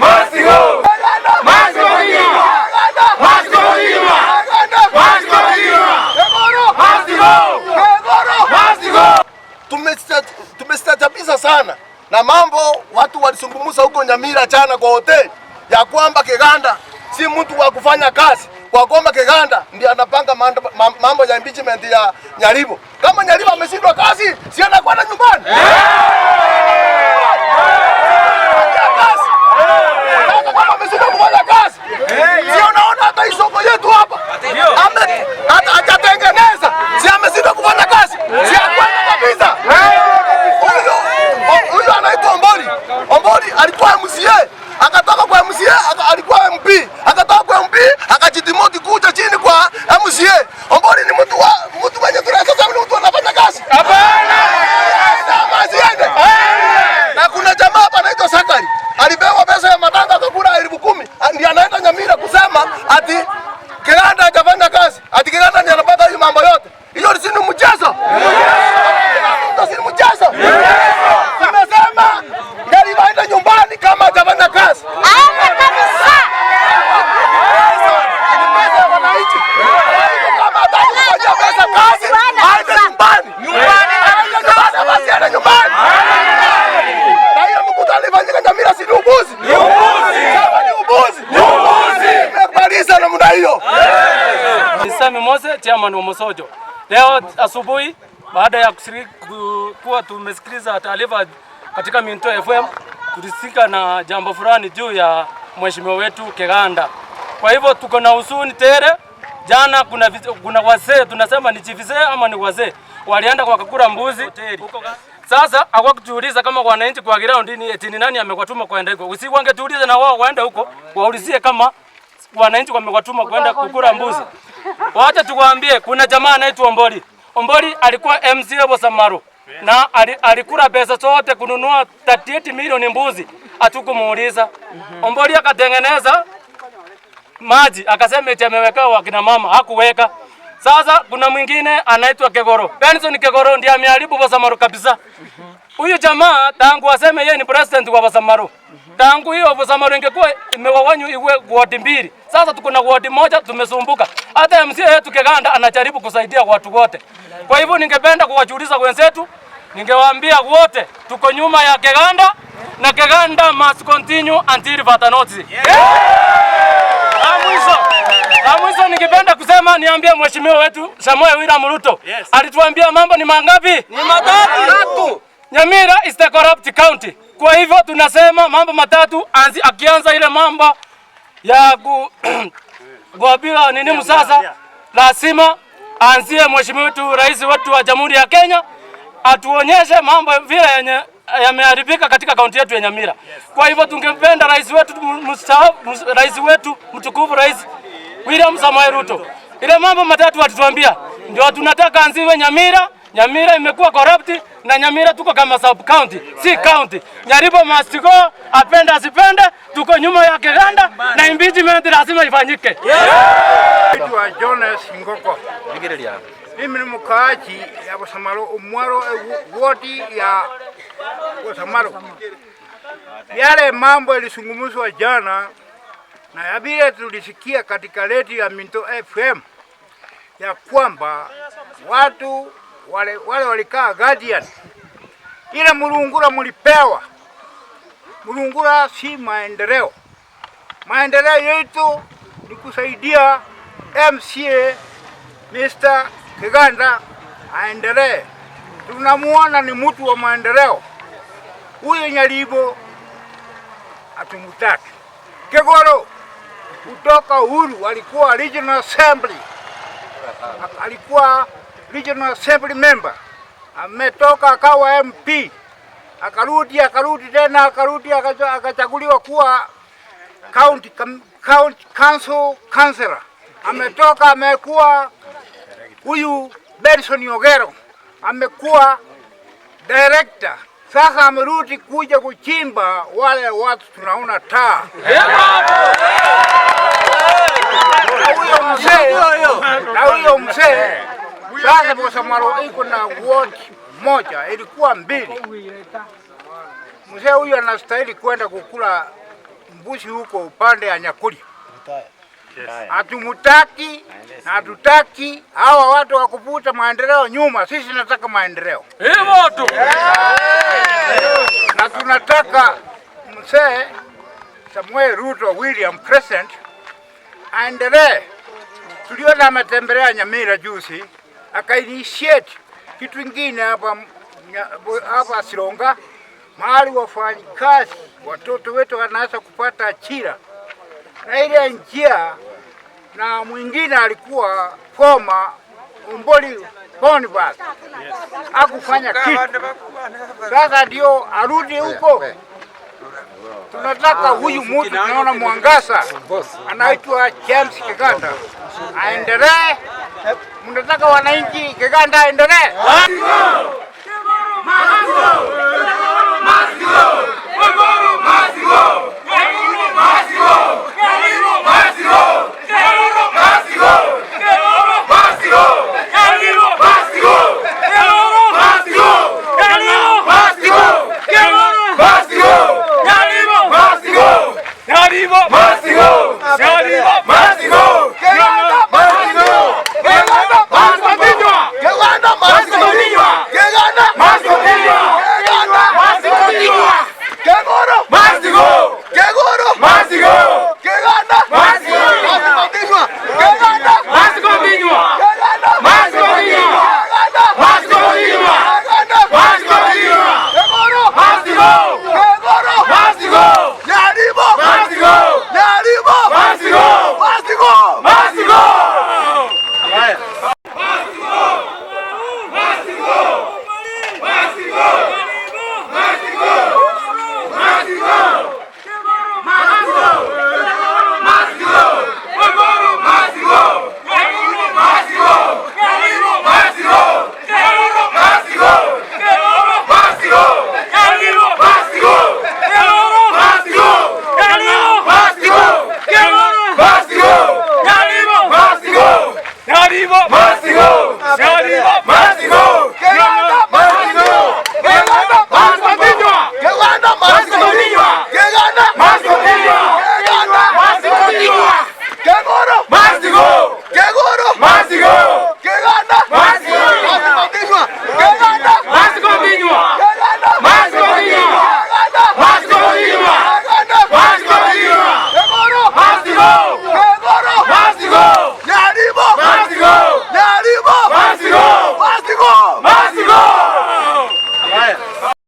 Must go. Must go. Must go. Must go. Must go. Must go. Tumestajabisha sana na mambo watu walizungumza huko Nyamira jana kwa hoteli ya kwamba Kiganda si mtu wa kufanya kazi, kwa kwamba Kiganda ndiye anapanga mambo ya impeachment ya Nyaribo. Kama Nyaribo ameshindwa kazi, si anakwenda nyumbani? Kazi. Sasa kama ameshindwa kufanya kazi, si unaona hata hii soko yetu hapa hata hajatengeneza, si ameshindwa kufanya kazi, si akwenda kabisa. Huyu anaitwa Omboli. Omboli alikuwa MCA, akatoka kwa MCA, alikuwa MP, akatoka kwa MP akajidemote kuja chini kwa MCA. Omboli ni mtu wa mtu mwenye tunaweza sema ni mtu anafanya kazi? Hapana. Asiende. Na kuna jamaa hapa anaitwa Sakari. Alipewa pesa ya matanga akakula 10,000. Ndiye anaenda Nyamira kusema ati Kiganda hajafanya kazi. Ati Kiganda ndiye anapata hiyo mambo yote. Hiyo si ni mchezo? Si ni mchezo? Tumesema Nyaribo aende nyumbani kama hajafanya kazi. Aende kabisa. Ni pesa ya wananchi. Kwa hivyo kama hataki kufanyia pesa kazi, aende nyumbani. Aende nyumbani, basi aende nyumbani. Na hiyo mkutano ifanyike Nyamira si ni upuzi? Sasa ni upuzi. Tumemaliza namna hiyo. Ni Sami Mose, chairman wa Mosojo. Leo asubuhi baada ya kuwa tumesikiliza taarifa katika Minto FM, tulisika na jambo fulani juu ya mheshimiwa wetu Kiganda. Kwa hivyo tuko na huzuni tele. Jana kuna wazee tunasema ni chief ama ni wazee walienda kwa kakura mbuzi. Sasa hawakutuuliza kama wananchi kwa ground ni eti ni nani amewatuma kwenda huko. Usiku wangetuuliza na wao waende huko waulizie kama wananchi wamewatuma kwenda kukura mbuzi. Wacha tukwambie kuna jamaa anaitwa Omboli. Omboli alikuwa MCA Bosamaro na alikula pesa zote kununua 38 milioni mbuzi, hatukumuuliza. Omboli akatengeneza maji akasema eti ameweka wakina mama, hakuweka. Sasa kuna mwingine anaitwa Kegoro. Benson Kegoro ndiye ameharibu Bosamaro kabisa. Huyu jamaa tangu aseme yeye ni president wa Bosamaro. Tangu hiyo Bosamaro ingekuwa imegawanywa iwe ward mbili. Sasa tuko na ward moja tumesumbuka. Hata MCA yetu Kiganda anajaribu kusaidia watu wote. Kwa hivyo ningependa kuwajulisha wenzetu, ningewaambia wote tuko nyuma ya Kiganda na Kiganda must continue until further notice. La mwisho ningependa kusema niambie mheshimiwa wetu Samoei William Ruto. Alituambia mambo ni mangapi? Ni matatu. Nyamira is the corrupt county. Kwa hivyo tunasema mambo matatu akianza ile mambo ya kuambiwa nini sasa, lazima aanzie mheshimiwa wetu rais wetu wa Jamhuri ya Kenya atuonyeshe mambo vile yenye yameharibika katika kaunti yetu ya Nyamira. Kwa hivyo tungependa rais wetu mstaafu, rais wetu mtukufu Rais William Samoei Ruto, ile mambo matatu atutuambia ndio tunataka anziwe Nyamira. Nyamira imekuwa corrupt na Nyamira tuko kama sub county, si county. Nyaribo must go, apende asipende, tuko nyuma ya Kiganda na impeachment lazima ifanyike. Naitwa Jonas Ngoko. Mimi ni mkaaji ya Bosamaro, umwaro wodi ya Bosamaro. Yale mambo yalizungumzwa jana na ya vile tulisikia katika redio ya Minto FM ya kwamba watu wale walikaa Guardian, ile mulungula mulipewa, mulungula si maendeleo. Maendeleo yetu ni kusaidia MCA Mr. Kiganda aendelee. Tunamuona ni mtu wa maendeleo. Huyo Nyaribo hatumutaki. Kegoro kutoka Uhuru alikuwa Regional Assembly, alikuwa Regional Assembly member, ametoka akawa MP, akarudi akarudi tena akarudi akachaguliwa kuwa county council councillor, ametoka amekuwa huyu Benson Ogero amekuwa director. Sasa amerudi kuja kuchimba wale watu tunaona taa. Na huyo mzee sasa Bosamaro iko na ward moja, ilikuwa mbili. Mzee huyu anastahili kwenda kukula mbuzi huko upande ya Nyakuria. Hatumutaki na hatutaki hawa watu wa kuvuta maendeleo nyuma. Sisi tunataka maendeleo Hivyo tu. Na tunataka mzee Samuel Ruto William President aendelee. Tuliona ametembelea Nyamira juzi, akainitiate kitu ingine hapa hapa Sironga, mahali wafanyikazi watoto wetu wanaweza kupata ajira na ile njia, na mwingine alikuwa former Omboli Boniface hakufanya kitu. Sasa ndio arudi huko. Tunataka huyu mtu tunaona mwangaza, anaitwa James Kiganda aendelee. Mnataka wananchi Kiganda aendelee?